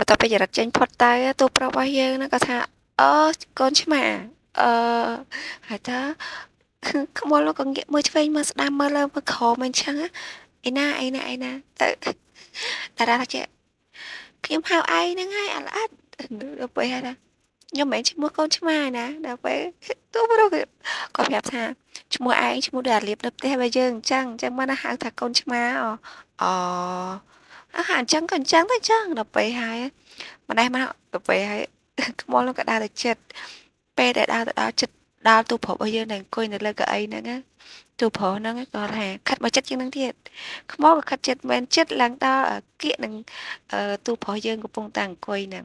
បន្ទាប់ពីចរិតចេញផុតទៅតួប្រុសរបស់យើងហ្នឹងក៏ថាអឺកូនឆ្មាអឺហើយតើខ្មុលក៏ងាកមើលឆ្វេងមើលស្ដាំមើលលើមើលក្រោមអញ្ចឹងអីណាអីណាអីណាទៅតារាថាចេះខ្ញុំហៅឯងហ្នឹងហើយអាល្អិតដល់ពេលហើយថាខ្ញុំមិនមែនឈ្មោះកូនឆ្មាណាដល់ពេលតួប្រុសក៏ប្រាប់ថាឈ្មោះឯងឈ្មោះដែលអាលៀបនៅផ្ទះរបស់យើងអញ្ចឹងអញ្ចឹងមកណាហៅថាកូនឆ្មាអូអើអញ្ចឹងក៏អញ្ចឹងទៅអញ្ចឹងដល់ពេលហើយម្នេះមកដល់ពេលហើយខ្មុលក៏ដើរទៅចិត្តពេលដែលដើរទៅដល់ចិត្តដល់ទូប្រុសរបស់យើងដែលអង្គុយនៅលើកៅអីហ្នឹងណាទូប្រុសហ្នឹងក៏ថាខិតមកចិត្តជាងហ្នឹងទៀតខ្មុលក៏ខិតចិត្តមែនចិត្តឡើងដល់គៀកនឹងទូប្រុសយើងកំពុងតែអង្គុយហ្នឹង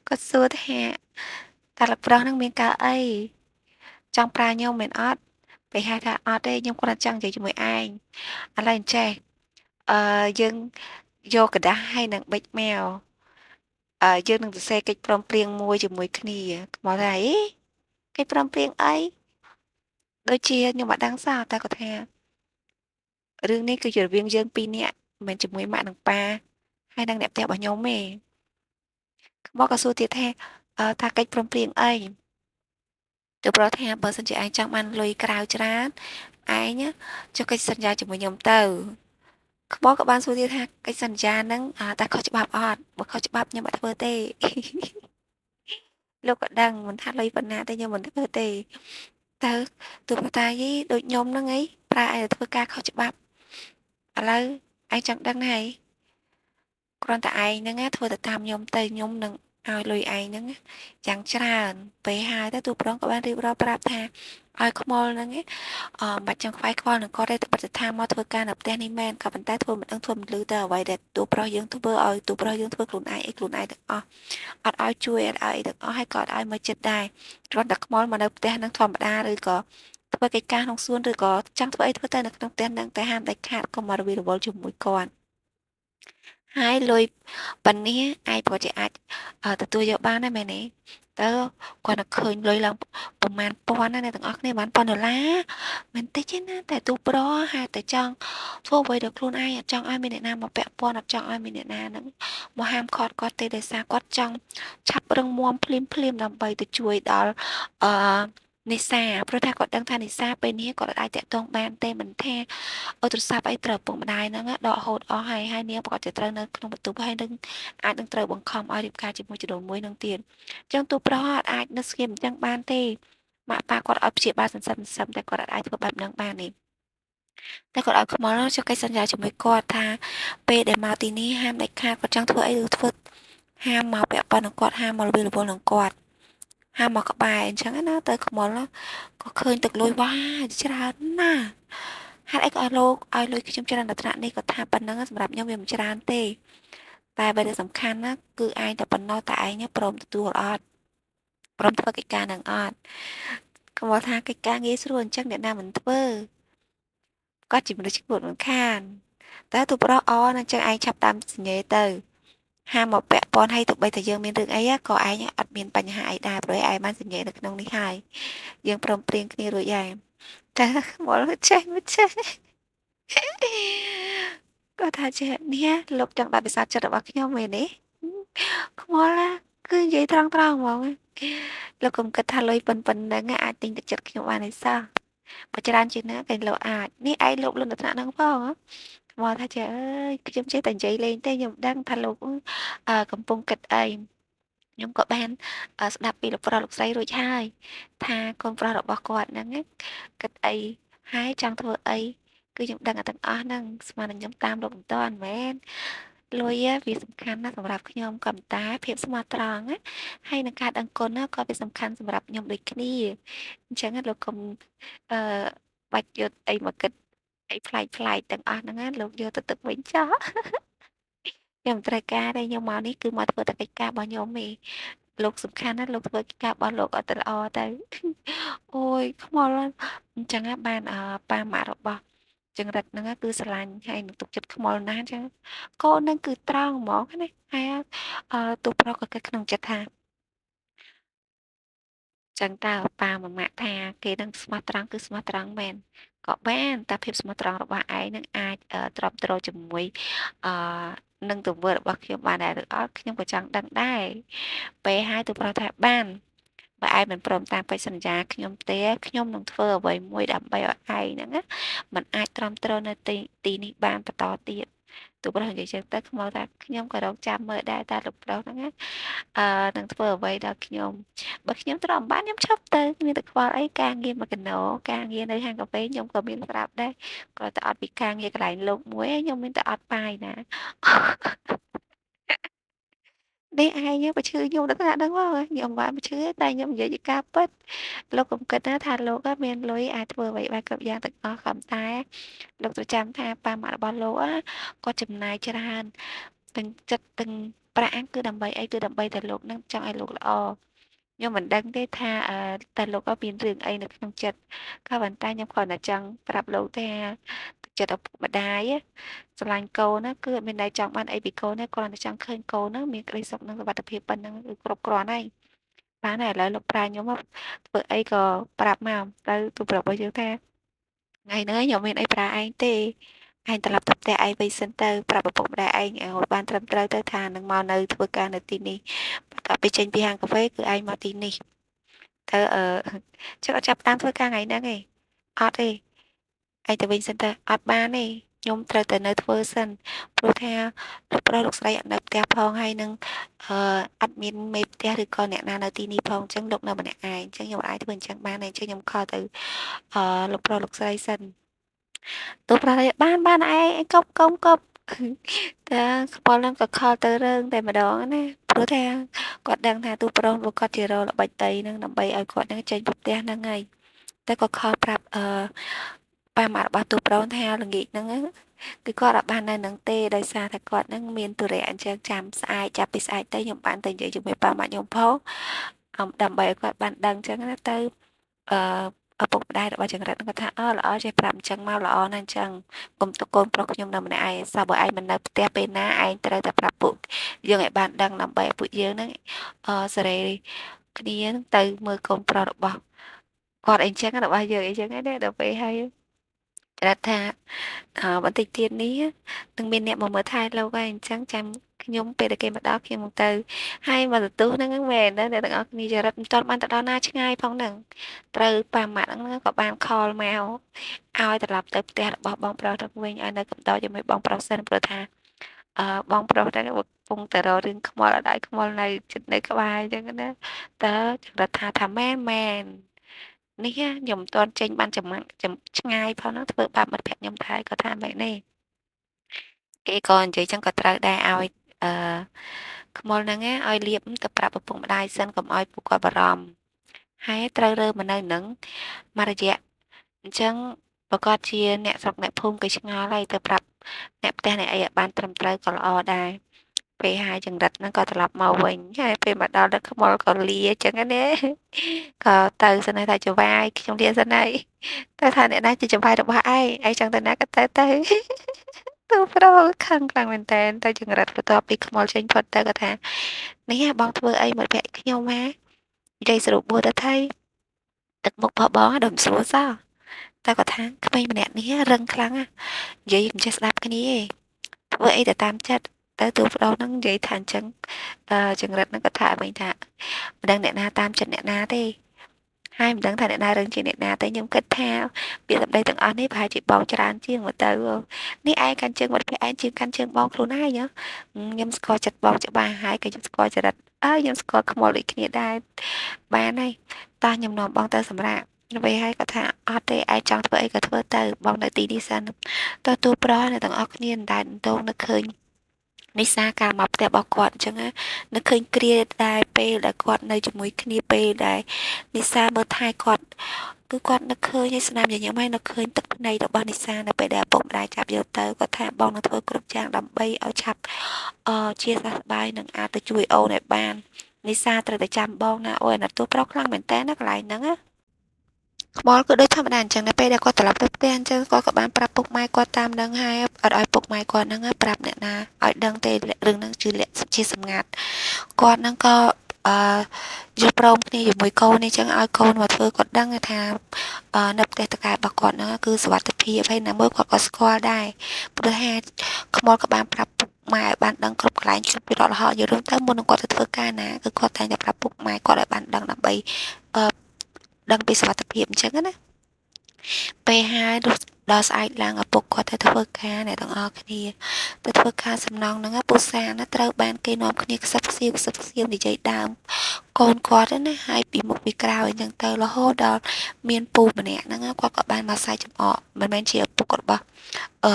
គាត់សួរថាតើលោកប្រុសហ្នឹងមានការអីចង់ប្រើខ្ញុំមែនអត់ពេលហៅថាអត់ទេខ្ញុំគ្រាន់តែចង់និយាយជាមួយឯងឥឡូវអញ្ចេះអឺយើងយកក្រដាសហើយនឹងប៊ិចមកអឺយើងនឹងសរសេរកិច្ចព្រមព្រៀងមួយជាមួយគ្នាមកថាអីកិច្ចព្រមព្រៀងអីដូចជាខ្ញុំអត់ដឹងសោះតែគាត់ថារឿងនេះគឺជារវាងយើងពីរនាក់មិនមែនជាមួយម៉ាក់និងប៉ាហើយនិងអ្នកផ្ទះរបស់ខ្ញុំទេមកក៏សួរទៀតថាថាកិច្ចព្រមព្រៀងអីទៅប្រុសថាបើសិនជាឯងចង់បានលុយក្រៅច្រើនឯងចុះកិច្ចសន្យាជាមួយខ្ញុំទៅខ្មោចក៏បានសួរទៀតថាកិច្ចសន្យាហ្នឹងតើខុសច្បាប់អត់បើខុសច្បាប់ខ្ញុំអត់ធ្វើទេលោកក៏ដឹងមិនថាលុយប៉ុណ្ណាទេខ្ញុំមិនធ្វើទេទៅទូបតាយីដូចខ្ញុំហ្នឹងអីប្រើឯងធ្វើការខុសច្បាប់ឥឡូវឯងចង់ដឹងហើយគ្រាន់តែឯងហ្នឹងធ្វើទៅតាមខ្ញុំទៅខ្ញុំនឹងឲ្យលុយឯងហ្នឹងយ៉ាងច្រើនពេលហើយទៅទូប្រងក៏បានរៀបរាប់ប្រាប់ថាឲ្យខ្មុលហ្នឹងអឺមិនបាច់ចង់ខ្វាយខ្វល់នឹងគាត់ទេត្បិតថាមកធ្វើការនៅផ្ទះនេះមែនក៏ប៉ុន្តែធ្វើមិនដឹងធ្វើមិនលឺទៅអ្វីដែលទូប្រុសយើងធ្វើឲ្យទូប្រុសយើងធ្វើខ្លួនឯងអីខ្លួនឯងទាំងអស់អត់ឲ្យជួយអត់ឲ្យអីទាំងអស់ហើយក៏អត់ឲ្យមកចិត្តដែរគ្រាន់តែខ្មុលមកនៅផ្ទះហ្នឹងធម្មតាឬក៏ធ្វើកិច្ចការក្នុងសួនឬក៏ចង់ធ្វើអីធ្វើទៅនៅក្នុងផ្ទះហ្នឹងតែហាមដាច់ខាតកុំមករវីរវល់ជាមួយគាត់ហើយលុយប៉ុណ្នេះឯងប្រហែលជាអាចទទួលយកបានដែរមែនទេតើគាត់តែឃើញលុយឡើងប្រហែលពាន់ណាអ្នកទាំងអស់គ្នាប្រហែលពាន់ដុល្លារមិនតិចទេណាតែទូប្រុសហេតុតែចង់ធ្វើអ្វីដល់ខ្លួនឯងអត់ចង់ឲ្យមានអ្នកណាមកពាក់ព័ន្ធអត់ចង់ឲ្យមានអ្នកណាហ្នឹងមកហាមឃាត់គាត់ទេដោយសារគាត់ចង់ឆាប់រឹងមាំភ្លាមភ្លាមដើម្បីទៅជួយដល់អឺនីសាព្រោះថាគាត់ដឹងថានីសាពេលនេះគាត់អាចតាក់ទងបានទេមិនថាអូទូរស័ព្ទអីត្រូវពុកម្ដាយហ្នឹងដកហូតអស់ហើយហើយនាងប្រកាសជាត្រូវនៅក្នុងបន្ទប់ហើយនឹងអាចនឹងត្រូវបង្ខំឲ្យរៀបការជាមួយជីដូនមួយនឹងទៀតអញ្ចឹងទូប្រុសអត់អាចនៅស្ងៀមអញ្ចឹងបានទេម៉ាក់ប៉ាគាត់ឲ្យព្យាបាលសន្សឹមសន្សឹមតែគាត់អត់អាចធ្វើបែបហ្នឹងបានទេតែគាត់ឲ្យខ្មល់ចុះកិច្ចសន្យាជាមួយគាត់ថាពេលដែលមកទីនេះហាមដាច់ខាតគាត់ចង់ធ្វើអីឬធ្វើហាមមកពាក់ព័ន្ធនឹងគាត់ហាមមករវីរវល់នឹងគាត់ហាមមកក្បែរអញ្ចឹងណាទៅខ្មុលក៏ឃើញទឹកលុយវ៉ាច្រើនណាស់ហេតុអីក៏ឲ្យលោកឲ្យលុយខ្ញុំច្រើនដល់ថ្នាក់នេះក៏ថាប៉ុណ្ណឹងសម្រាប់ខ្ញុំវាមិនច្រើនទេតែអ្វីដែលសំខាន់ណាគឺឯងតែប៉ុណ្ណោះតែឯងព្រមទទួលអត់ព្រមធ្វើកិច្ចការនឹងអត់កុំថាកិច្ចការងាយស្រួលអញ្ចឹងអ្នកណាមិនធ្វើគាត់ជាមនុស្សឈួតមិនខានតែទូប្រុសអណាអញ្ចឹងឯងឆាប់តាមសញ្ញេទៅហាមមកពាក់ព័ន្ធឲ្យទោះបីតែយើងមានរឿងអីក៏ឯងអត់មានបញ្ហាអីដែរព្រោះឯងបានសញ្ញេនៅក្នុងនេះហើយយើងព្រមព្រៀងគ្នារួចហើយតែមកចេះមកចេះគាត់ថាចេះនេះលោកចង់ដាក់ពិសាចិត្តរបស់ខ្ញុំមែនទេខ្មល់ណាគឺនិយាយត្រង់ត្រង់ហ្មងលោកកុំគិតថាលុយប៉ុណ្ណឹងអាចទិញទឹកចិត្តខ្ញុំបានឯសោះបើច្រើនជាងណាគេលោកអាចនេះឯងលោកលុនដល់ថ្នាក់ហ្នឹងផងមកថាចេះអើយខ្ញុំចេះតែនិយាយលេងទេខ្ញុំដឹងថាលោកកំពុងគិតអីខ្ញុំក៏បានស្ដាប់ពីលោកប្រុសលោកស្រីរួចហើយថាកូនប្រុសរបស់គាត់ហ្នឹងគិតអីហើយចង់ធ្វើអីគឺខ្ញុំដឹងទាំងអស់ហ្នឹងស្មាននឹងខ្ញុំតាមលោកមិនតាន់មែនលុយវាសំខាន់ណាស់សម្រាប់ខ្ញុំក៏ប៉ុន្តែភាពស្មោះត្រង់ណាហើយនឹងការដឹងគុណណាក៏វាសំខាន់សម្រាប់ខ្ញុំដូចគ្នាអញ្ចឹងលោកកុំអឺបាច់យកអីមកគិតអីប្លែកប្លែកទាំងអស់ហ្នឹងណាលោកយកទៅទឹកវិញចោះខ្ញុំត្រូវការទេខ្ញុំមកនេះគឺមកធ្វើតែកិច្ចការរបស់ខ្ញុំទេលោកសំខាន់ណាស់លោកធ្វើកិច្ចការរបស់លោកអត់ទៅល្អទៅអូយខ្មល់អញ្ចឹងបានប៉ាម៉ាក់របស់ចង្រិតហ្នឹងគឺស្រឡាញ់ហើយនឹងទុកចិត្តខ្មុលណាស់អញ្ចឹងកូនហ្នឹងគឺត្រង់ហ្មងណាហើយទូប្រុសក៏គិតក្នុងចិត្តថាចឹងតើប៉ាម៉ាក់ថាគេនឹងស្មោះត្រង់គឺស្មោះត្រង់មែនក៏បានតែភាពស្មោះត្រង់របស់ឯងនឹងអាចទ្រាំទ្រជាមួយអឺ នឹងទង្វើរបស់ខ្ញុំបានដែរឬអត់ខ្ញុំក៏ចង់ដឹងដែរពេលហើយទូប្រុសថាបានបើឯងមិនព្រមតាមកិច្ចសន្យាខ្ញុំទេខ្ញុំនឹងធ្វើអ្វីមួយដើម្បីឲ្យឯងហ្នឹងណាมันអាចទ្រាំទ្រនៅទីនេះបានបន្តទៀតទូប្រុសនិយាយចឹងទៅខ្មោចថាខ្ញុំក៏រងចាំមើលដែរតើលោកប្រុសហ្នឹងណានឹងធ្វើអ្វីដល់ខ្ញុំបើខ្ញុំទ្រាំបានខ្ញុំឈប់ទៅមានតែខ្វល់អីការងារមួយកណោការងារនៅហាងកាហ្វេខ្ញុំក៏មានស្រាប់ដែរគ្រាន់តែអត់ពីការងារកន្លែងលោកមួយខ្ញុំមានតែអត់បាយណានេះឯងបើឈឺខ្ញុំដល់ថ្នាក់ហ្នឹងមកខ្ញុំមិនបានបើឈឺតែខ្ញុំនិយាយជាការពិតលោកកុំគិតណាថាលោកមានលុយអាចធ្វើអ្វីបានគ្រប់យ៉ាងទាំងអស់ក៏តែលោកត្រូវចាំថាប៉ាម៉ាក់របស់លោកគាត់ចំណាយច្រើនទាំងចិត្តទាំងប្រាក់គឺដើម្បីអីគឺដើម្បីតែលោកនឹងចង់ឲ្យលោកល្អខ្ញុំមិនដឹងទេថាតើលោកក៏មានរឿងអីនៅក្នុងចិត្តក៏ប៉ុន្តែខ្ញុំគ្រាន់តែចង់ប្រាប់លោកថាចិត្តឪពុកម្ដាយស្រឡាញ់កូនណាគឺអត់មានន័យចង់បានអីពីកូនទេគ្រាន់តែចង់ឃើញកូនហ្នឹងមានក្តីសុខនិងសុវត្ថិភាពប៉ុណ្ណឹងគឺគ្រប់គ្រាន់ហើយបានហើយឥឡូវលោកប្រាខ្ញុំធ្វើអីក៏ប្រាប់មកទៅទូប្រាប់របស់យើងថាថ្ងៃហ្នឹងខ្ញុំមានអីប្រាឯងទេឯងត្រឡប់ទៅផ្ទះឯងវិញសិនទៅប្រាប់ឪពុកម្ដាយឯងឲ្យបានត្រឹមត្រូវទៅថានឹងមកនៅធ្វើការនៅទីនេះបន្ទាប់ពីចេញពីហាងកាហ្វេគឺឯងមកទីនេះទៅចឹងអត់ចាប់តាមធ្វើការថ្ងៃហ្នឹងទេអត់ទេឯងទៅវិញសិនទៅអត់បានទេខ្ញុំត្រូវតែនៅធ្វើសិនព្រោះថាលោកប្រុសលោកស្រីអត់នៅផ្ទះផងហើយនឹងអត់មានមេផ្ទះឬក៏អ្នកណានៅទីនេះផងអញ្ចឹងលោកនៅម្នាក់ឯងអញ្ចឹងខ្ញុំអាចធ្វើអញ្ចឹងបានទេអញ្ចឹងខ្ញុំខលទៅលោកប្រុសលោកស្រីសិនទូប្រុសបានបានឯងកប់កុំកប់តែខ្ពល់ហ្នឹងក៏ខលទៅរឿងតែម្ដងណាព្រោះថាគាត់ដឹងថាទូប្រុសរបស់គាត់ជារល្បិចអីហ្នឹងដើម្បីឲ្យគាត់ហ្នឹងចេញពីផ្ទះហ្នឹងហើយតែក៏ខលប្រាប់ប៉ាម៉ាក់របស់ទូប្រុសថាល្ងាចហ្នឹងគឺគាត់អត់បាននៅនឹងទេដោយសារតែគាត់ហ្នឹងមានទុរៈអញ្ចឹងចាំស្អែកចាប់ពីស្អែកទៅខ្ញុំបានទៅនិយាយជាមួយប៉ាម៉ាក់ខ្ញុំផងដើម្បីឲ្យគាត់បានដឹងអញ្ចឹងណាទៅឪពុកម្ដាយរបស់ចង្រិតគាត់ថាអល្អចេះប្រាប់អញ្ចឹងមកល្អណាស់អញ្ចឹងកុំទុកកូនប្រុសខ្ញុំនៅម្នាក់ឯងសោះបើឯងមិននៅផ្ទះពេលណាឯងត្រូវតែប្រាប់ពួកយើងឲ្យបានដឹងដើម្បីឲ្យពួកយើងហ្នឹងសេរីគ្នាទៅមើលកូនប្រុសរបស់គាត់អីចឹងរបស់យើងអីចឹងណាដល់ពេលហើយប្រាប់ថាបន្តិចទៀតនេះនឹងមានអ្នកមកមើលថែលោកហើយអញ្ចឹងចាំខ្ញុំពេលដែលគេមកដល់ខ្ញុំមកទៅហើយមកទទួលហ្នឹងមែនណាអ្នកទាំងអស់គ្នាចរិតមិនទាន់បានទៅដល់ណាឆ្ងាយផងហ្នឹងត្រូវប៉ាម៉ាក់ហ្នឹងក៏បានខលមកឲ្យត្រឡប់ទៅផ្ទះរបស់បងប្រុសទៅវិញឲ្យនៅកំដរជាមួយបងប្រុសសិនព្រោះថាបងប្រុសហ្នឹងកំពុងតែរករឿងខ្មល់ឲ្យខ្មល់នៅចិត្តនៅក្បែរអញ្ចឹងណាតើចរិតថាមែនមែននេះខ្ញុំមិនទាន់ចេញបានចំឆ្ងាយផងហ្នឹងធ្វើបាបមិត្តភក្តិខ្ញុំថៃក៏ថាមែននេះគេក៏និយាយចឹងក៏ត្រូវដែរឲ្យអឺខ្មុលហ្នឹងឲ្យលៀបទៅប្រាប់ឪពុកម្ដាយសិនកុំឲ្យពួកគាត់បារម្ភហើយត្រូវរើមកនៅនឹងមួយរយៈអញ្ចឹងប្រកាសជាអ្នកស្រុកអ្នកភូមិគេឆ្ងល់ហើយទៅប្រាប់អ្នកផ្ទះអ្នកអីឲ្យបានត្រឹមត្រូវក៏ល្អដែរពេលហើយចង្រិតហ្នឹងក៏ត្រឡប់មកវិញហើយពេលមកដល់ដល់ខ្មុលក៏លាអញ្ចឹងណាក៏ទៅសិនថាចវាយខ្ញុំលាសិនហើយតែថាអ្នកណាជាចវាយរបស់ឯងឯងចង់ទៅណាក៏ទៅទៅទូប្រុសខឹងខ្លាំងមែនតើទៅចង្រិតបន្ទាប់ពីខ្មុលចេញផុតទៅក៏ថានេះបងធ្វើអីមកភ័ក្រខ្ញុំហ่าនិយាយសរុបបួទៅថៃទឹកមុខរបស់បងដូចមិនស្រួលសោះតែគាត់ថាក្មេងម្នាក់នេះរឹងខ្លាំងណានិយាយមិនចេះស្ដាប់គ្នាទេធ្វើអីទៅតាមចិត្តទៅទូប្រុសហ្នឹងនិយាយថាអញ្ចឹងចង្រិតហ្នឹងគាត់ថាវិញថាមិនដឹងអ្នកណាតាមចិត្តអ្នកណាទេហើយមិនដឹងថាអ្នកណារឹងជាងអ្នកណាទេខ្ញុំគិតថាពាក្យសម្ដីទាំងអស់នេះប្រហែលជាបងច្រើនជាងមកទៅនេះឯងកាន់ជើងមិត្តភក្តិឯងជាងកាន់ជើងបងខ្លួនឯងខ្ញុំស្គាល់ចិត្តបងច្បាស់ហើយក៏ខ្ញុំស្គាល់ចរិតអើខ្ញុំស្គាល់ខ្មុលដូចគ្នាដែរបានហើយតោះខ្ញុំនាំបងទៅសម្រាប់វិញហើយគាត់ថាអត់ទេឯងចង់ធ្វើអីក៏ធ្វើទៅបងនៅទីនេះសិនតើទូប្រុសអ្នកទាំងអស់គ្នាមិនដែលដងនឹកឃើញនិសាការមកផ្ទះរបស់គាត់អញ្ចឹងនឹកឃើញគ្រាដែលពេលដែលគាត់នៅជាមួយគ្នាពេលដែលនិសាមើលថែគាត់គឺគាត់នឹកឃើញឲ្យស្នាមញញឹមហើយនឹកឃើញទឹកភ្នែករបស់និសានៅពេលដែលឪពុកម្ដាយចាប់យកទៅគាត់ថាបងនឹងធ្វើគ្រប់យ៉ាងដើម្បីឲ្យឆាប់ជាសះស្បើយនិងអាចទៅជួយអូនឲ្យបាននិសាត្រូវតែចាំបងណាអូយអាណិតទូប្រុសខ្លាំងមែនតើណាកន្លែងហ្នឹងណាខ្មោចគឺដូចធម្មតាអញ្ចឹងនៅពេលដែលគាត់ត្រឡប់ទៅផ្ទះអញ្ចឹងគាត់ក៏បានប្រាប់ពុកម៉ែគាត់តាមនឹងហើយអត់ឲ្យពុកម៉ែគាត់ហ្នឹងប្រាប់អ្នកណាឲ្យដឹងទេរឿងហ្នឹងជាសម្ងាត់គាត់ហ្នឹងក៏យល់ព្រមគ្នាជាមួយកូននេះចឹងឲ្យកូនមកធ្វើគាត់ដឹងថានៅផ្ទះតកែរបស់គាត់ហ្នឹងគឺសុវត្ថិភាពហើយណាមួយគាត់ក៏ស្គាល់ដែរព្រោះថាខ្មោចក៏បានប្រាប់ ម៉ែឲ្យបានដឹងគ្រប់កន្លែងគ្រប់ពីរលហកយល់រួមទៅមុននឹងគាត់ទៅធ្វើការណាគឺគាត់តែងតែប្រាប់ពុកម៉ែគាត់ឲ្យបានដឹងដើម្បីដឹងពីសុវត្ថិភាពអញ្ចឹងណាពេលហើយដល់ស្អែកឡើងឪពុកគាត់ទៅធ្វើការអ្នកទាំងអស់គ្នាទៅធ្វើការសំណងហ្នឹងពូសាណាត្រូវបានគេនាំគ្នាខ្សឹបខ្សៀវខ្សឹបខ្សៀវនិយាយដើមកូនគាត់ណាហើយពីមុខពីក្រោយអញ្ចឹងទៅរហូតដល់មានពូម្នាក់ហ្នឹងគាត់ក៏បានមកសាយចំអកមិនមែនជាឪពុករបស់អឺ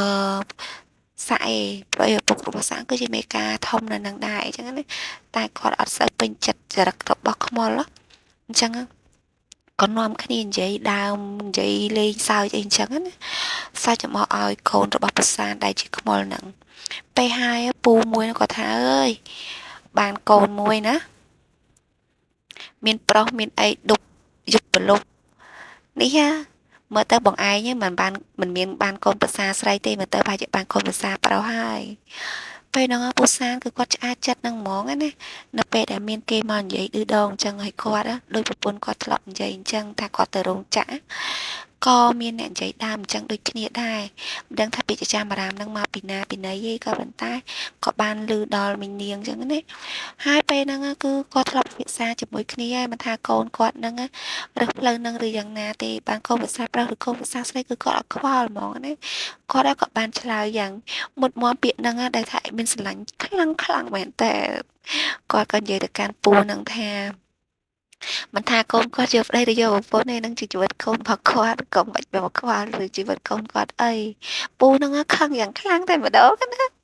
សាក់ឯងព្រោះឪពុករបស់សាក់គឺជាមេការធំនៅនឹងដែរអញ្ចឹងណាតែគាត់អត់សូវពេញចិត្តចរិតរបស់ខ្មុលអញ្ចឹងក៏នាំគ្នានិយាយដើមនិយាយលេងសើចអីអញ្ចឹងណាសើចចំអកឲ្យកូនរបស់ប្រសានដែលជាខ្មុលហ្នឹងពេលហើយពូមួយគាត់ថាអើយបានកូនមួយណាមានប្រុសមានអីដប់យប់ប្រលប់នេះហ่าមើលទៅបងឯងមិនបានមិនមានបានកូនប្រសាស្រីទេមើលទៅប្រហែលជាបានកូនប្រសាប្រុសហើយពេលហ្នឹងពូសានគឺគាត់ឆ្អែតចិត្តនឹងហ្មងណានៅពេលដែលមានគេមកនិយាយឌឺដងអញ្ចឹងឲ្យគាត់ដោយប្រពន្ធគាត់ធ្លាប់និយាយអញ្ចឹងថាគាត់ទៅរោងចក្រក៏មានអ្នកនិយាយដើមអញ្ចឹងដូចគ្នាដែរមិនដឹងថាពាក្យចាមរាមនឹងមកពីណាពីណីទេក៏ប៉ុន្តែក៏បានឮដល់មីនាងអញ្ចឹងណាហើយពេលហ្នឹងគឺគាត់ធ្លាប់ពិភាក្សាជាមួយគ្នាហើយមិនថាកូនគាត់ហ្នឹងរើសផ្លូវហ្នឹងឬយ៉ាងណាទេបានកូនភាសាប្រុសឬកូនភាសាស្រីគឺគាត់អត់ខ្វល់ហ្មងណាគាត់ក៏បានឆ្លើយយ៉ាងមុតមមពាក្យហ្នឹងដែលថាមានស្រឡាញ់ខ្លាំងខ្លាំងមែនតើគាត់ក៏និយាយទៅកាន់ពូហ្នឹងថាមិនថាកូនគាត់យកប្តីឬយកប្រពន្ធទេនឹងជាជីវិតកូនរបស់គាត់ក៏មិនបាច់មកខ្វល់ឬជីវិតកូនគាត់អីពូហ្នឹងខឹងយ៉ាងខ្លាំងតែម្ដងណា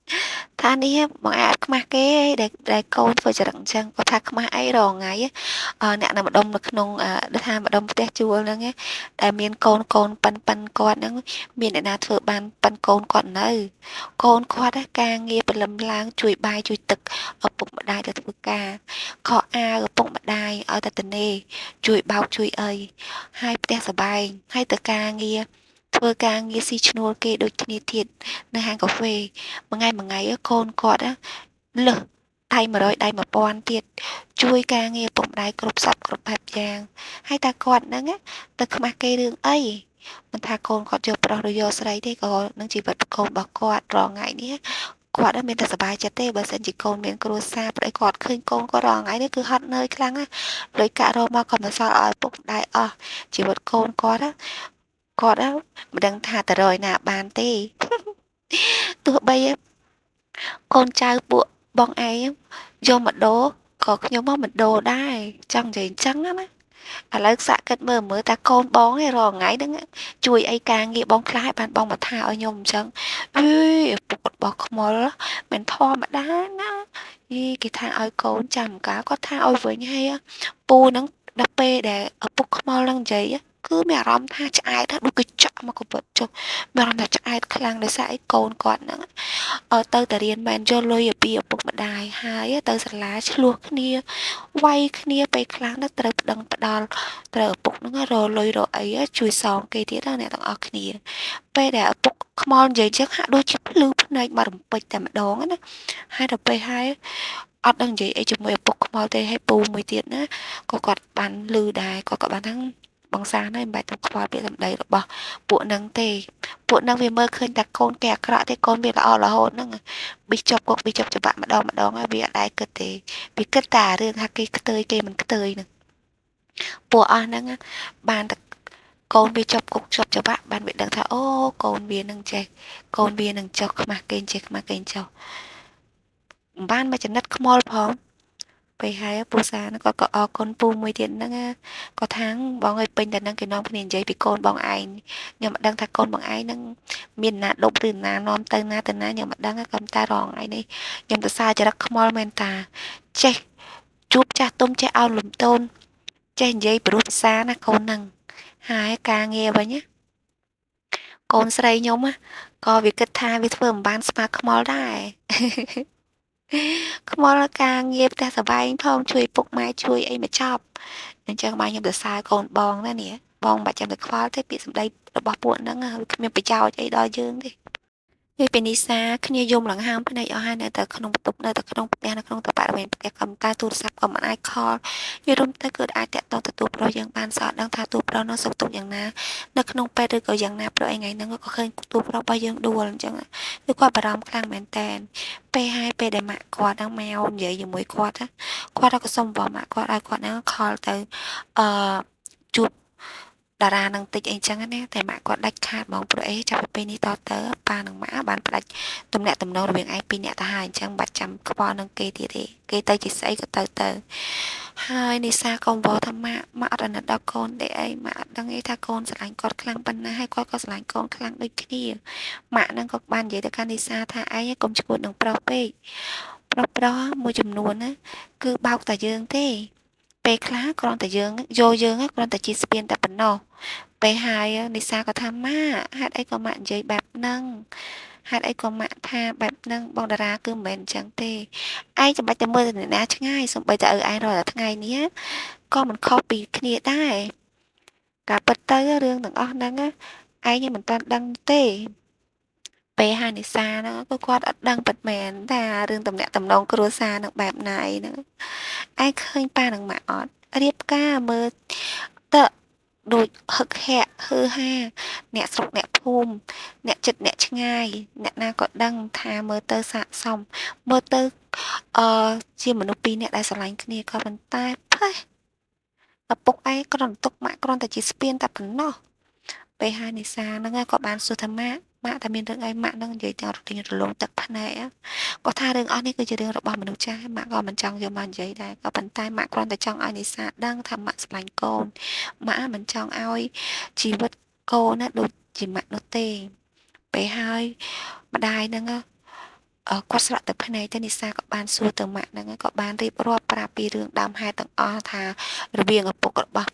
ថានេះបងឯងអត់ខ្មាស់គេដែលកូនធ្វើចរិតអញ្ចឹងគាត់ថាខ្មាស់អីរាល់ថ្ងៃអ្នកនៅម្ដុំនៅក្នុងដូចថាម្ដុំផ្ទះជួលហ្នឹងដែលមានកូនកូនប៉ិនប៉ិនគាត់ហ្នឹងមានអ្នកណាធ្វើបានប៉ិនកូនគាត់នៅកូនគាត់ការងារព្រលឹមឡើងជួយបាយជួយទឹកឪពុកម្ដាយទៅធ្វើការខកអាវឪពុកម្ដាយឲ្យតែតនេជួយបោកជួយអីហើយផ្ទះសបែងហើយទៅការងារធ្វើការងារស៊ីឈ្នួលគេដូចគ្នាទៀតនៅហាងកាហ្វេមួយថ្ងៃមួយថ្ងៃកូនគាត់លើសដៃ100ដៃ1000ទៀតជួយការងារពុកម្ដាយគ្រប់សពគ្រប់បែបយ៉ាងហើយតាគាត់ហ្នឹងទៅខ្មាស់គេរឿងអីមិនថាកូនគាត់យកប្រុសឬយកស្រីទេក៏នឹងជីវិតកូនរបស់គាត់រាល់ថ្ងៃនេះគាត់មានតែសប្បាយចិត្តទេបើសិនជាកូនមានគ្រួសារប្តីគាត់ឃើញកូនគាត់រាល់ថ្ងៃនេះគឺហត់នឿយខ្លាំងណាស់លុយកាក់រកមកក៏មិនសល់ឲ្យពុកម្ដាយអស់ជីវិតកូនគាត់គាត់មិនដឹងថាទៅរយណាបានទេទោះបីកូនចៅពួកបងឯងយកមកដូរក៏ខ្ញុំមកមិនដូរដែរចង់និយាយអញ្ចឹងណាឥឡូវសាក់គិតមើលមើលតាកូនបងឯងរាល់ថ្ងៃហ្នឹងជួយអីការងារបងខ្លះឲ្យបានបងមកថាឲ្យខ្ញុំអញ្ចឹងអេឪពុករបស់ខ្មុលមិនធម្មតាណាយីគេថាឲ្យកូនចាំកាគាត់ថាឲ្យវិញហើយពូហ្នឹងដល់ពេលដែលឪពុកខ្មុលហ្នឹងនិយាយគឺមានអារម្មណ៍ថាឆ្អែតដូចគេចាក់មកកបិតចុះមានអារម្មណ៍ថាឆ្អែតខ្លាំងដោយសារអីកូនគាត់ហ្នឹងទៅតែរៀនមែនយកលុយពីឪពុកម្ដាយហើយទៅសាលាឆ្លោះគ្នាវាយគ្នាពេលខ្លះទៅត្រូវប្តឹងផ្ដាល់ត្រូវឪពុកហ្នឹងរលុយរអីជួយសងគេទៀតណាអ្នកទាំងអស់គ្នាពេលដែលឪពុកខ្មោចនិយាយចឹងហាក់ដូចជាភ្លឺភ្នែកមករំពេចតែម្ដងណាហើយដល់ពេលហើយអត់ដឹងនិយាយអីជាមួយឪពុកខ្មោចទេហើយពូមួយទៀតណាក៏គាត់បានលឺដែរគាត់ក៏បានថាបងសានហើយមិនបាច់ទៅខ្វល់ពាក្យសម្ដីរបស់ពួកនឹងទេពួកនឹងវាមើលឃើញតែកូនគេអាក្រក់ទេកូនវាល្អរហូតហ្នឹងប៊ីចប់គុកប៊ីចប់ច្បាក់ម្ដងម្ដងហើយវាអត់ដែរគិតទេវាគិតតែរឿងថាគេខ្ទើយគេមិនខ្ទើយហ្នឹងពួកអស់ហ្នឹងបានតែកូនវាចប់គុកចប់ច្បាក់បានវាដឹងថាអូកូនវានឹងចេះកូនវានឹងចុះខ្មាស់គេចេះខ្មាស់គេចុះមិនបានមកចំណិតខ្មុលផងពេលហើយពូសាគាត់ក៏អរគុណពូមួយទៀតហ្នឹងគាត់ថាបងឲ្យពេញតែហ្នឹងគេនាំគ្នានិយាយពីកូនបងឯងខ្ញុំមិនដឹងថាកូនបងឯងហ្នឹងមានណាដប់ឬណានាំទៅណាទៅណាខ្ញុំមិនដឹងក៏តែរងឯងនេះខ្ញុំទៅសារចរិតខ្មល់មែនតាចេះជួបចាស់ទុំចេះអោនលំទោនចេះនិយាយព្រោះភាសាណាកូនហ្នឹងហើយការងារវិញណាកូនស្រីខ្ញុំក៏វាគិតថាវាធ្វើមិនបានស្មើខ្មល់ដែរខ្មល់ការងារផ្ទះសបែងផងជួយពុកម៉ែជួយអីមកចប់អញ្ចឹងបាទខ្ញុំទៅសើកូនបងណានេះបងមិនបាច់ចាំទៅខ្វល់ទេពាក្យសម្ដីរបស់ពួកហ្នឹងវាគ្មានប្រយោជន៍អីដល់យើងទេ និយាយពីនីសាគ្នាយំលង្ហើមភ្នែកអស់ហើយនៅតែក្នុងបន្ទប់នៅតែក្នុងផ្ទះនៅក្នុងតបរិវេណផ្ទះក៏តែទូរស័ព្ទក៏មិនអាចខលនិយាយរួមទៅគឺអាចតាក់ទងទទួលប្រុសយើងបានសោះដឹងថាទូប្រុសនោះសុខទុក្ខយ៉ាងណានៅក្នុងពេទ្យឬក៏យ៉ាងណាព្រោះឯថ្ងៃហ្នឹងក៏ឃើញទូប្រុសរបស់យើងដួលអញ្ចឹងគឺគាត់បារម្ភខ្លាំងមែនតែនពេលហើយពេលដែលម៉ាក់គាត់ហ្នឹងមកនិយាយជាមួយគាត់គាត់ក៏សុំបងម៉ាក់គាត់ឲ្យគាត់ហ្នឹងខលទៅអឺជួបតារានឹងតិចអីចឹងណាតែម៉ាក់គាត់ដាច់ខាតហ្មងព្រោះអីចាប់ពីពេលនេះតទៅប៉ានិងម៉ាក់បានផ្ដាច់ទំនាក់ទំនងរវាងឯងពីរនាក់ទៅហើយអញ្ចឹងបាច់ចាំខ្វល់នឹងគេទៀតទេគេទៅជាស្អីក៏ទៅទៅហើយនីសាក៏វល់ថាម៉ាក់ម៉ាក់អត់អាណិតដល់កូនទេអីម៉ាក់អត់ដឹងអីថាកូនស្រឡាញ់គាត់ខ្លាំងប៉ុណ្ណាហើយគាត់ក៏ស្រឡាញ់កូនខ្លាំងដូចគ្នាម៉ាក់ហ្នឹងក៏បាននិយាយទៅកាន់នីសាថាឯងកុំឈួតនឹងប្រុសពេកប្រុសប្រុសមួយចំនួនណាគឺបោកតែយើងទេពេលខ្លះគ្រាន់តែយើងយកយើងគ្រាន់តែជាស្ពានតែប៉ុណ្ណោះពេលហើយនីសាក៏ថាម៉ាក់ហេតុអីក៏ម៉ាក់និយាយបែបហ្នឹងហេតុអីក៏ម៉ាក់ថាបែបហ្នឹងបងតារាគឺមិនមែនអញ្ចឹងទេឯងចាំបាច់តែមើលទៅអ្នកណាឆ្ងាយសំបីតែឪឯងរាល់តែថ្ងៃនេះក៏មិនខុសពីគ្នាដែរការពិតទៅរឿងទាំងអស់ហ្នឹងឯងមិនទាន់ដឹងទេពេលហានិសាហ្នឹងក៏គាត់អត់ដឹងពិតមែនថារឿងតំណាក់តំណងគ្រួសារនឹងបែបណាអីហ្នឹងឯងឃើញប៉ានឹងម៉ាក់អត់រៀបការមើលទៅដូចហឹកហាក់ហឺហាអ្នកស្រុកអ្នកភូមិអ្នកចិត្តអ្នកឆ្ងាយអ្នកណាក៏ដឹងថាមើលទៅស័កសមមើលទៅអឺជាមនុស្សពីរនាក់ដែលស្រឡាញ់គ្នាក៏ប៉ុន្តែផេះឪពុកឯងគ្រាន់ទុកម៉ាក់គ្រាន់តែជាស្ពានតែប៉ុណ្ណោះពេលហើយនីសាហ្នឹងក៏បានសួរថាម៉ាក់ម៉ាក់តែមានរឿងអីម៉ាក់នឹងនិយាយទាំងរលីងរលោងទឹកភ្នែកគាត់ថារឿងអស់នេះគឺជារឿងរបស់មនុស្សចាស់ម៉ាក់ក៏មិនចង់យកមកនិយាយដែរក៏ប៉ុន្តែម៉ាក់គ្រាន់តែចង់ឲ្យនីសាដឹងថាម៉ាក់ស្រឡាញ់កូនម៉ាក់មិនចង់ឲ្យជីវិតកូនណាដូចជាម៉ាក់នោះទេពេលហើយម្ដាយហ្នឹងគាត់ស្រក់ទឹកភ្នែកទៅនីសាក៏បានសួរទៅម៉ាក់ហ្នឹងក៏បានរៀបរាប់ប្រាប់ពីរឿងដើមហេតុទាំងអស់ថារវាងឪពុករបស់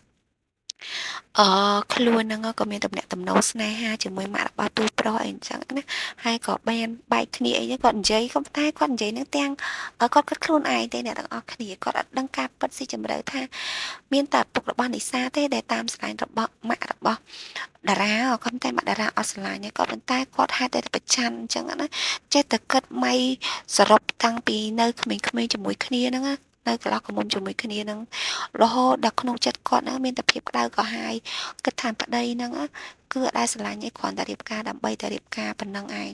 អឺខ្លួនហ្នឹងក៏មានតំណែងតំណងស្នេហាជាមួយម៉ាក់របស់ទូប្រុសអីអញ្ចឹងណាហើយក៏បានបែកគ្នាអីហ្នឹងគាត់និយាយក៏តែគាត់និយាយហ្នឹងទាំងគាត់គិតខ្លួនឯងទេអ្នកទាំងអស់គ្នាគាត់អត់ដឹងការពិតស៊ីជម្រៅថាមានតែឪពុករបស់នីសាទេដែលតាមស្រឡាញ់របស់ម៉ាក់របស់តារាក៏តែម៉ាក់តារាអត់ស្រឡាញ់ក៏ប៉ុន្តែគាត់ហេតុតែប្រច័នអញ្ចឹងណាចេះតែគិតម៉ៃសរុបតាំងពីនៅក្មេងៗជាមួយគ្នាហ្នឹងណានៅកន្លោះកមុំជាមួយគ្នានឹងរហូតដល់ក្នុងចិត្តគាត់ហ្នឹងមានតែភាពក្តៅក្រហាយគិតថាប្តីហ្នឹងគឺអត់ដែលស្រឡាញ់ឯងគ្រាន់តែរៀបការដើម្បីតែរៀបការប៉ុណ្ណឹងឯង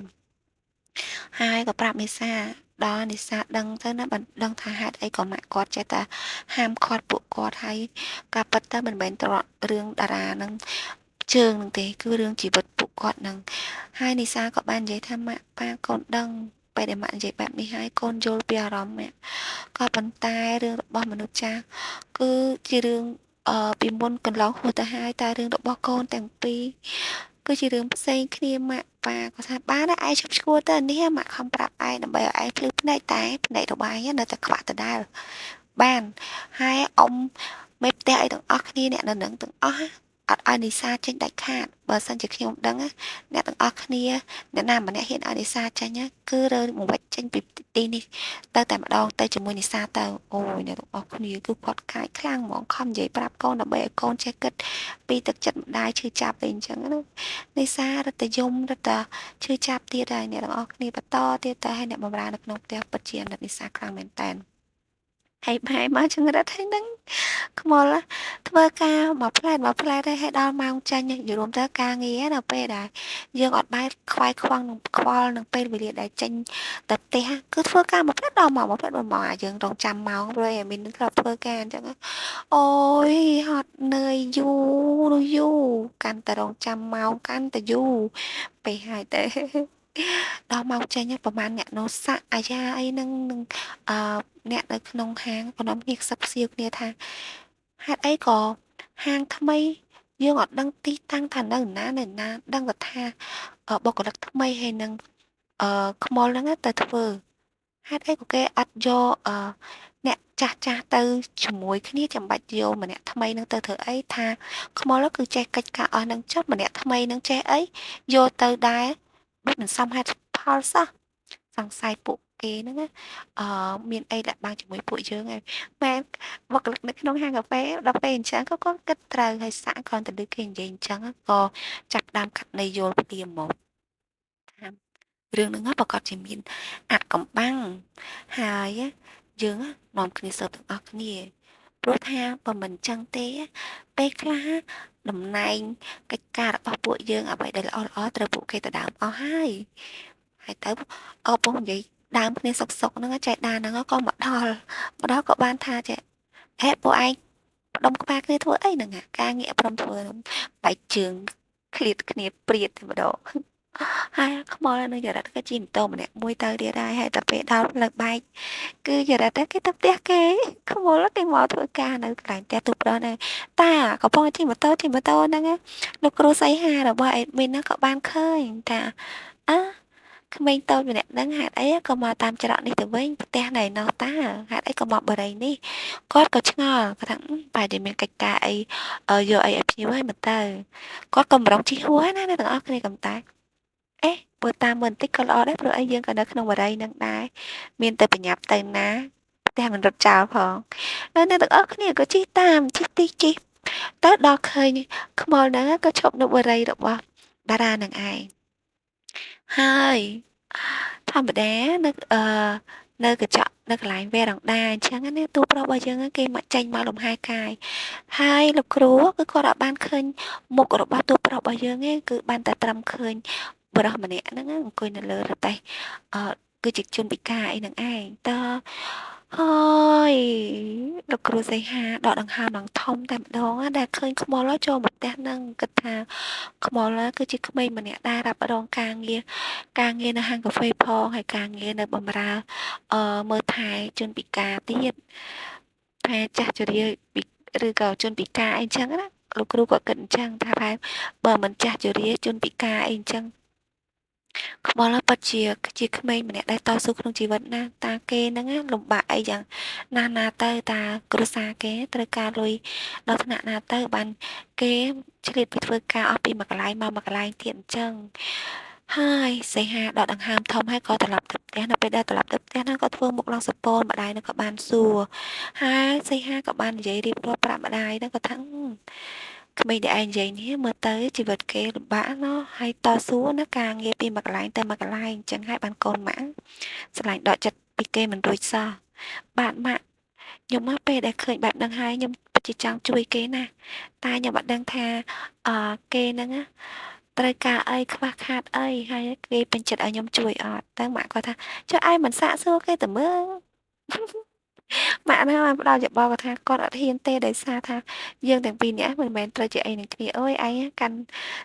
ហើយក៏ប្រាប់មេសាដល់និសាដឹងទៅណាបានដឹងថាហេតុអីក៏ម៉ាក់គាត់ចេះតែហាមឃាត់ពួកគាត់ហើយការពិតទៅមិនមែនត្ររឿងតារានឹងជើងនឹងទេគឺរឿងជីវិតពួកគាត់នឹងហើយនិសាក៏បាននិយាយថាម៉ាក់ប៉ាកូនដឹងពេលដែលម៉ាក់និយាយបែបនេះហើយកូនយល់ពីអារម្មណ៍ម៉ាក់ក៏ប៉ុន្តែរឿងរបស់មនុស្សចាស់គឺជារឿងពីមុនកន្លងហួសទៅហើយតែរឿងរបស់កូនទាំងពីរគឺជារឿងផ្សេងគ្នាម៉ាក់ប៉ាក៏ថាបានដែរឯងឈប់ឈួលទៅនេះម៉ាក់ខំប្រាប់ឯងដើម្បីឲ្យឯងភ្លឺភ្នែកតែភ្នែករបស់ឯងនៅតែខ្វាក់ដដែលបានហើយអ៊ំមេផ្ទះអីទាំងអស់គ្នាអ្នកនៅនឹងទាំងអស់អត់ឲ្យនីសាចេញដាច់ខាតបើសិនជាខ្ញុំដឹងអ្នកទាំងអស់គ្នាអ្នកណាម្នាក់ហ៊ានឲ្យនីសាចេញគឺរើមកវិចចេញពីទីនេះទៅតែម្ដងទៅជាមួយនីសាទៅអូយអ្នកទាំងអស់គ្នាគឺគាត់កាចខ្លាំងហ្មងខំនិយាយប្រាប់កូនដើម្បីឲ្យកូនចេះគិតពីទឹកចិត្តម្ដាយឈឺចាប់អីអញ្ចឹងណានីសារត់តែយំរត់តែឈឺចាប់ទៀតហើយអ្នកទាំងអស់គ្នាបន្តទៀតទៅឲ្យអ្នកបម្រើនៅក្នុងផ្ទះពិតជាអាណិតនីសាខ្លាំងមែនតើហើយបែមកចង្រិតហើយនឹងខ្មុលធ្វើការមួយផ្លែតមួយផ្លែតហើយដល់ម៉ោងចាញ់និយាយរួមទៅការងារនៅពេលដែលយើងអត់បែរខ្វាយខ្វង់នឹងខ្វល់នឹងពេលវេលាដែលចេញទៅផ្ទះគឺធ្វើការមួយផ្លែតដល់ម៉ោងមួយផ្លែតដល់ម៉ោងអាយើងរងចាំម៉ោងព្រោះឯមានធ្លាប់ធ្វើការអញ្ចឹងអូយហត់នឿយយូរនោះយូរកាន់តែរងចាំម៉ោងកាន់តែយូរពេលហើយទៅដល់ម៉ោងចេញប្រហែលអ្នកនោះសាក់អាយ៉ាអីនឹងនឹងអឺអ្នកនៅក្នុងហាងក៏នាំគ្នាខ្សឹបខ្សៀវគ្នាថាហេតុអីក៏ហាងថ្មីយើងអត់ដឹងទីតាំងថានៅណានៅណាដឹងតែថាបុគ្គលិកថ្មីហើយនឹងអឺខ្មុលហ្នឹងទៅធ្វើហេតុអីក៏គេអត់យកអឺអ្នកចាស់ចាស់ទៅជាមួយគ្នាចាំបាច់យកម្នាក់ថ្មីនឹងទៅធ្វើអីថាខ្មុលគឺចេះកិច្ចការអស់នឹងចុះម្នាក់ថ្មីនឹងចេះអីយកទៅដែរដូចមិនសមហេតុផលសោះសង្ស័យពួកគេហ្នឹងអឺមានអីលាក់បាំងជាមួយពួកយើងហើយមែនបុគ្គលិកនៅក្នុងហាងកាហ្វេដល់ពេលអញ្ចឹងក៏គាត់គិតត្រូវហើយសាក់គ្រាន់តែឮគេនិយាយអញ្ចឹងក៏ចាប់ដើមកាត់ន័យយល់ភ្លាមមកថា រឿងហ្នឹងប្រកាសជាមានអាត់កំបាំងហើយយើងនាំគ្នាសើបទាំងអស់គ្នាព្រោះថាបើមិនចឹងទេពេលខ្លះតំណែងកិច្ចការរបស់ពួកយើងអ្វីដែលល្អល្អត្រូវពួកគេទៅដើមអស់ហើយហើយទៅអពងនិយាយដើមគ្នាសុកសុកហ្នឹងចៃដាហ្នឹងក៏មកដល់មកដល់ក៏បានថាចេះហេពួកឯងផ្ដុំក្បាលគ្នាធ្វើអីហ្នឹងការងាកព្រមធ្វើបែកជើងឃ្លាតគ្នាព្រាតតែម្ដងហើយខ្មល់នៅចរិតក៏ជិះម៉ូតូម្នាក់មួយទៅទៀតដែរហើយតែពេលដល់ផ្លូវបែកគឺចរិតគេទៅផ្ទះគេខ្មល់គេមកធ្វើការនៅកន្លែងផ្ទះទូប្រុសហ្នឹងតាកំពុងជិះម៉ូតូជិះម៉ូតូហ្នឹងលោកគ្រូសីហារបស់អេដមីនហ្នឹងក៏បានឃើញថាអើក្មេងតូចម្នាក់ហ្នឹងហេតុអីក៏មកតាមច្រកនេះទៅវិញផ្ទះណៃណោះតាហេតុអីក៏មកបរិយនេះគាត់ក៏ឆ្ងល់គាត់ថាបែរជាមានកិច្ចការអីយកអីឲ្យភ្ញៀវហើយមកទៅគាត់ក៏ម្រុងជិះហួរណាអ្នកទាំងអស់គ្នាកំតែអេបើតាមមើលបន្តិចក៏ល្អដែរព្រោះអីយើងក៏នៅក្នុងបរិយនឹងដែរមានតែប្រញាប់ទៅណាផ្ទះមិនរត់ចោលផងអ្នកទាំងអស់គ្នាក៏ជិះតាមជិះទីជិះទៅដល់ឃើញខ្មោចហ្នឹងក៏ឈប់នៅបរិយរបស់តារានឹងឯងហើយធម្មតានៅនៅកញ្ចក់នៅកន្លែងវេរ៉ង់ដាអញ្ចឹងណាទូប្រុសរបស់យើងគេមកចេញមកលំហែកាយហើយលោកគ្រូគឺគាត់អត់បានឃើញមុខរបស់ទូប្រុសរបស់យើងទេគឺបានតែត្រឹមឃើញប្រុសម្នាក់ហ្នឹងអង្គុយនៅលើរទេះគឺជាជនពិការអីហ្នឹងឯងតើហើយលោកគ្រូសីហាដកដង្ហើមឡើងធំតែម្ដងដែលឃើញខ្មោចចូលមកផ្ទះហ្នឹងគិតថាខ្មោចគឺជាក្មេងម្នាក់ដែលរ៉ាប់រងការងារនៅហាងកាហ្វេផងហើយការងារនៅបម្រើមើលថែជនពិការទៀតថែចាស់ជរាឬក៏ជនពិការអីចឹងណាលោកគ្រូក៏គិតអញ្ចឹងថាបើមិនចាស់ជរាជនពិការអីអញ្ចឹងខ្មោចពិតជាក្មេងម្នាក់ដែលតស៊ូក្នុងជីវិតណាតាគេហ្នឹងលំបាកអីយ៉ាងណាណាទៅតាគ្រួសារគេត្រូវការលុយដល់ថ្នាក់ណាទៅបានគេឆ្លៀតពីធ្វើការអស់ពីមួយកន្លែងមកមួយកន្លែងទៀតអញ្ចឹងហើយសីហាដកដង្ហើមធំហើយក៏ត្រឡប់ទៅផ្ទះនៅពេលដែលត្រឡប់ទៅផ្ទះហ្នឹងក៏ធ្វើមុខឡើងសពូនម្ដាយហ្នឹងក៏បានសួរហើយសីហាក៏បាននិយាយរៀបរាប់ប្រាប់ម្ដាយហ្នឹងក៏ថាក្មេងដែលឯងនិយាយនេះមើលទៅជីវិតគេលំបាកណោះហើយតស៊ូណាការងារពីមួយកន្លែងទៅមួយកន្លែងអញ្ចឹងហើយបានកូនម៉ាក់ស្រឡាញ់ដកចិត្តពីគេមិនរួចសោះបាទម៉ាក់ខ្ញុំមកពេលដែលឃើញបែបហ្នឹងហើយខ្ញុំពិតជាចង់ជួយគេណាតែខ្ញុំអត់ដឹងថាគេហ្នឹងត្រូវការអីខ្វះខាតអីហើយគេពេញចិត្តឲ្យខ្ញុំជួយអត់ទៅម៉ាក់គាត់ថាចុះឯងមិនសាកសួរគេទៅមើលម៉ាក់ហ្នឹងបានផ្ដល់យោបល់គាត់ថាគាត់អត់ហ៊ានទេដោយសារថាយើងទាំងពីរនាក់មិនមែនត្រូវជាអីនឹងគ្នាអើយឯងកាន់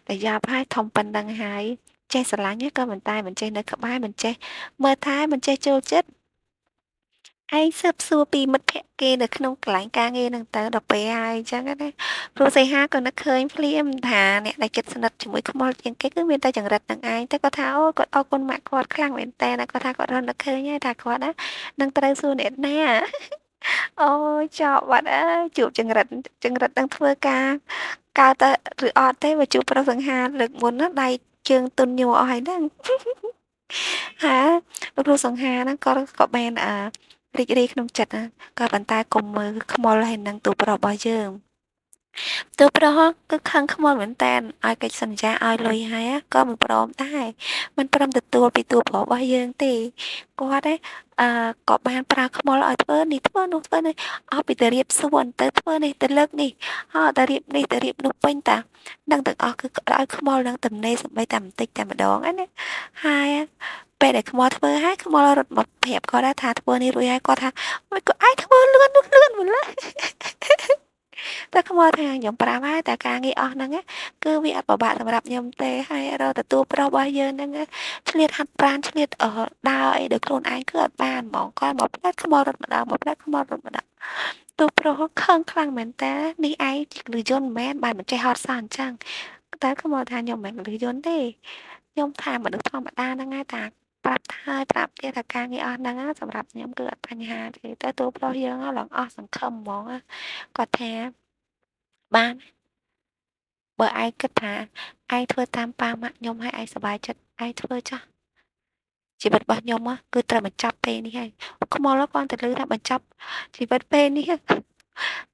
តែយ៉ាប់ហើយធំប៉ុណ្ណឹងហើយចេះស្រឡាញ់ក៏មិនតែមិនចេះនៅក្បែរមិនចេះមើលថែមិនចេះចូលចិត្តឯងស៊ើបសួរពីមិត្តភក្តិគេនៅក្នុងកន្លែងការងារហ្នឹងទៅដល់ពេលហើយអញ្ចឹងណាព្រោះសីហាក៏នឹកឃើញភ្លាមថាអ្នកដែលចិត្តស្និទ្ធជាមួយខ្មោចជាងគេគឺមានតែចង្រិតនឹងឯងតែគាត់ថាអូគាត់អរគុណម៉ាក់គាត់ខ្លាំងមែនតើគាត់ថាគាត់រត់នឹកឃើញហើយថាគាត់ណានឹងត្រូវសួរអ្នកណាអូយចប់បាត់អើយជួបចង្រិតចង្រិតនឹងធ្វើការកើតទៅឬអត់ទេបើជួបប្រុសសង្ហាលើកមុនណាដៃជើងទុនញ័រអស់ហើយហ្នឹងហាលោកគ្រូសង្ហាហ្នឹងគាត់ក៏បានរីករាយក្នុងចិត្តណាក៏ប៉ុន្តែកុំមើលខ្មោចហើយនឹងទូប្រុសរបស់យើងទូប្រុសគឺខឹងខ្មោចមែនតើឲ្យកិច្ចសន្យាឲ្យលុយហើយក៏មិនព្រមដែរមិនព្រមទទួលពីទូប្រុសរបស់យើងទេគាត់ក៏បានប្រើខ្មោចឲ្យធ្វើនេះធ្វើនោះធ្វើនេះអស់ពីទៅរៀបសួនទៅធ្វើនេះទៅលើកនេះហើយទៅរៀបនេះទៅរៀបនោះពេញតានឹងទាំងអស់គឺឲ្យខ្មោចនឹងទំនេរសំបីតែបន្តិចតែម្ដងណាហើយពេលដែលខ្មោចធ្វើហើយខ្មោចរត់មកប្រាប់គាត់ថាធ្វើនេះរួចហើយគាត់ថាមិនក៏ឯងធ្វើលឿននោះលឿនម្ល៉េះតែខ្មោចថាខ្ញុំប្រាប់ហើយតែការងារអស់ហ្នឹងគឺវាអត់ពិបាកសម្រាប់ខ្ញុំទេហើយរកទទួលប្រុសរបស់យើងហ្នឹងឆ្លៀតហាត់ប្រាណឆ្លៀតដើរអីដោយខ្លួនឯងគឺអត់បានហ្មងគាត់មកផ្លែតខ្មោចរត់ម្ដងមកផ្លែតខ្មោចរត់ម្ដងទូប្រុសខឹងខ្លាំងមែនតើនេះឯងជាលឺយន្តមិនមែនបានមិនចេះហត់សោះអញ្ចឹងតែខ្មោចថាខ្ញុំមិនមែនលឺយន្តទេខ្ញុំថាមនុស្សធម្មតាហ្នឹងឯងតាប្រាប់ហើយប្រាប់ទៀតថាការងារអស់ហ្នឹងសម្រាប់ខ្ញុំគឺអត់បញ្ហាទេតែទូប្រុសយើងឡើងអស់សង្ឃឹមហ្មងគាត់ថាបានបើឯងគិតថាឯងធ្វើតាមប៉ាម៉ាក់ខ្ញុំហើយឯងសប្បាយចិត្តឯងធ្វើចោះជីវិតរបស់ខ្ញុំគឺត្រូវបញ្ចប់ពេលនេះហើយខ្មោចគាត់ទៅលឺថាបញ្ចប់ជីវិតពេលនេះ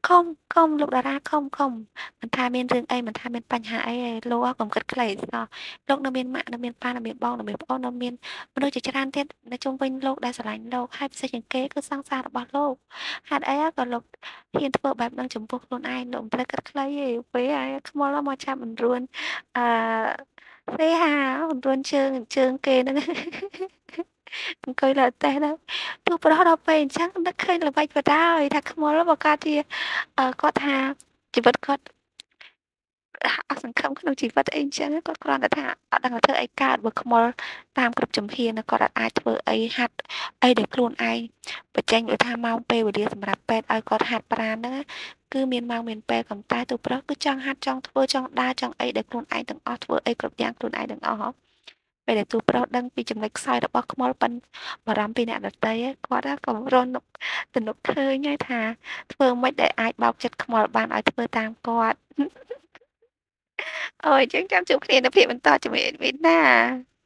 ខំខំលោកតារាខំខំមិនថាមានរឿងអីមិនថាមានបញ្ហាអីឯងលោកកុំគិតខ្លីសោះលោកនៅមានម៉ាក់នៅមានប៉ានៅមានបងនៅមានប្អូននៅមានមនុស្សជាច្រើនទៀតនៅជុំវិញលោកដែលស្រឡាញ់លោកហើយពិសេសជាងគេគឺសង្សាររបស់លោកហេតុអីក៏លោកហ៊ានធ្វើបែបហ្នឹងចំពោះខ្លួនឯងលោកមិនត្រូវគិតខ្លីទេពេលហើយខ្មុលមកចាប់មិនរួនអឺសេហាមិនរួនជើងជើងគេហ្នឹងអង្គុយលើតេះហ្នឹងទោះប្រុសដល់ពេលអញ្ចឹងនឹកឃើញល្បិចបដាយថាខ្មុលបើគាត់ជាគាត់ថាជីវិតគាត់អស់សង្ឃឹមក្នុងជីវិតអីអញ្ចឹងគាត់គ្រាន់តែថាអត់ដឹងថាធ្វើអីកើតបើខ្មុលតាមគ្រប់ជំហានគាត់អាចធ្វើអីហាត់អីដែលខ្លួនឯងបញ្ចេញដូចថាម៉ោងពេលវេលាសម្រាប់ពេទ្យឲ្យគាត់ហាត់ប្រាណហ្នឹងគឺមានម៉ោងមានពេលកំតែទូប្រុសគឺចង់ហាត់ចង់ធ្វើចង់ដើរចង់អីដែលខ្លួនឯងទាំងអស់ធ្វើអីគ្រប់យ៉ាងខ្លួនឯងទាំងអស់ពេលដែលទូប្រុសដឹងពីចំណុចខ្សោយរបស់ខ្មុលប៉ិនបារម្ភពីអ្នកដទៃគាត់ក៏រនុកទំនុកឃើញហើយថាធ្វើម៉េចដែលអាចបោកចិត្តខ្មុលបានឲ្យធ្វើតាមគាត់អូយអញ្ចឹងចាំជួបគ្នានៅភាគបន្តជាមួយអេដវីនណា។